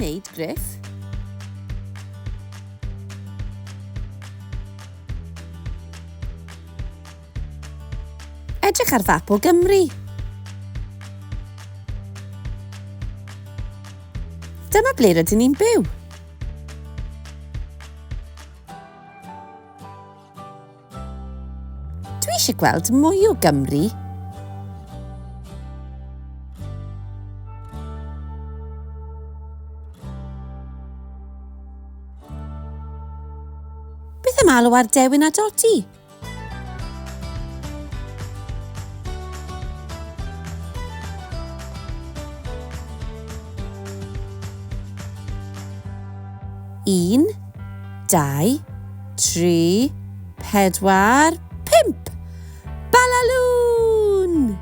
wneud, Griff? Edrych ar fap o Gymru. Dyma ble rydyn ni'n byw. Dwi eisiau gweld mwy o Gymru. Beth am alw ar Dewin a Dodi? Un, dau, tri, pedwar, pump! Balalŵn!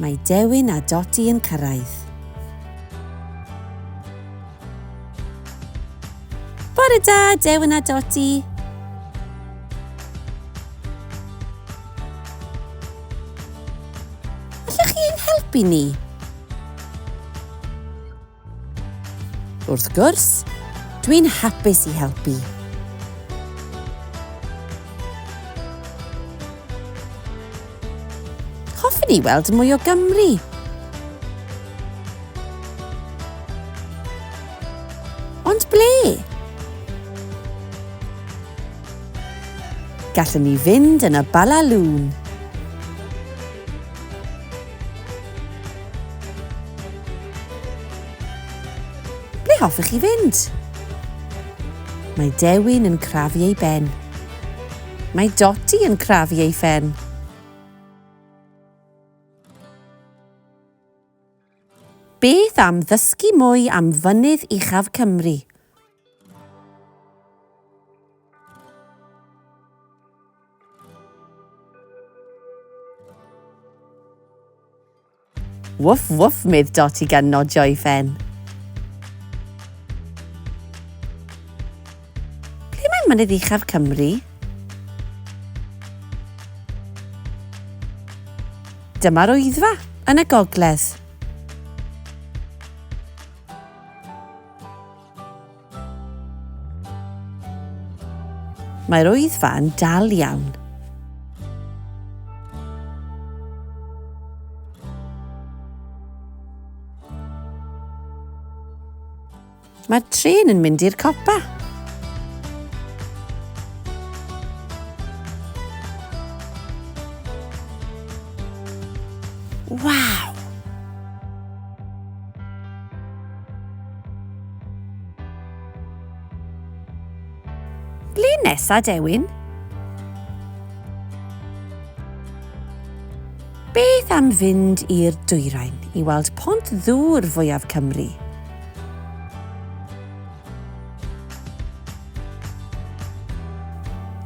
Mae Dewin a Doti yn cyrraedd. Bore da, Dewin a Doti. Allwch chi ein helpu ni? Wrth gwrs, dwi'n hapus i helpu. Hoffwn i weld mwy o Gymru. Ond ble? Gallwn ni fynd yn y Balalŵn. Ble hoffech chi fynd? Mae Dewin yn crafu ei ben. Mae Doti yn crafu ei phen. Beth am ddysgu mwy am fynydd uchaf Cymru? Woof woof, medd Dotty gan nodio ei phen. Ble mae mynydd uchaf Cymru? Dyma'r Wyddfa, yn y gogledd. Mae'r Wyddfa yn dal iawn. Mae'r trên yn mynd i'r copa. Waw! Ble nesa, Dewin? Beth am fynd i'r dwyrain i weld pont ddŵr fwyaf Cymru?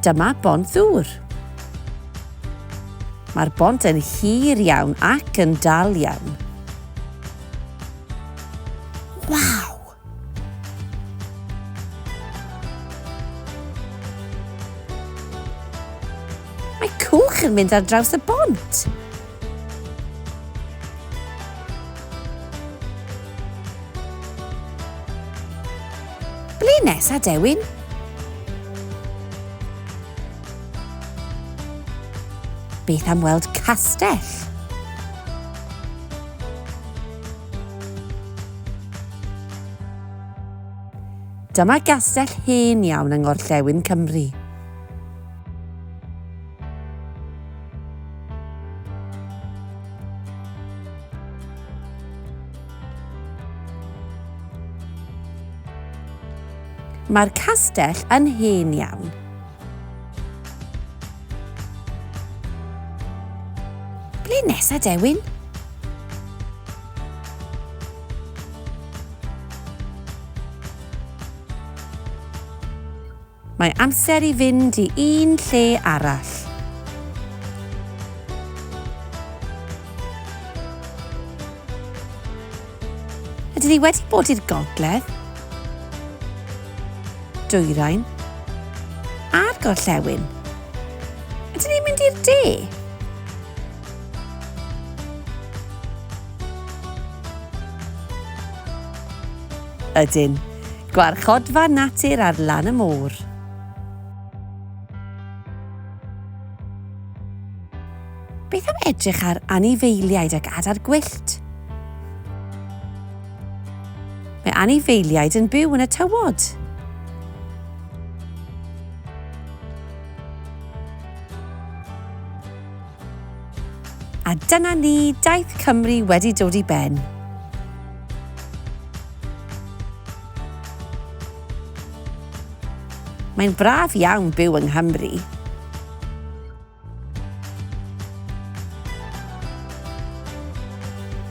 Dyma bont ddŵr. Mae'r bont yn hir iawn ac yn dal iawn. Waw! Mae cwch yn mynd ar draws y bont. Ble nesa, Dewin? Beth am weld castell? Dyma gastell hen iawn yng ngorllewin Cymru. Mae'r castell yn hen iawn. Ble nesa, Dewin? Mae amser i fynd i un lle arall. Ydyn ni wedi bod i'r gogledd, dwyrain a'r gorllewin? Ydyn ni'n mynd i'r de? Ydyn. Gwarchodfa natur ar lan y môr. Beth am edrych ar anifeiliaid ac adar gwyllt? Mae anifeiliaid yn byw yn y tywod. A dyna ni, daith Cymru wedi dod i ben. Mae'n braf iawn byw yng Nghymru.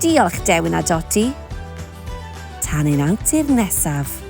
Diolch Dewin a Doti. Tan ein antur nesaf.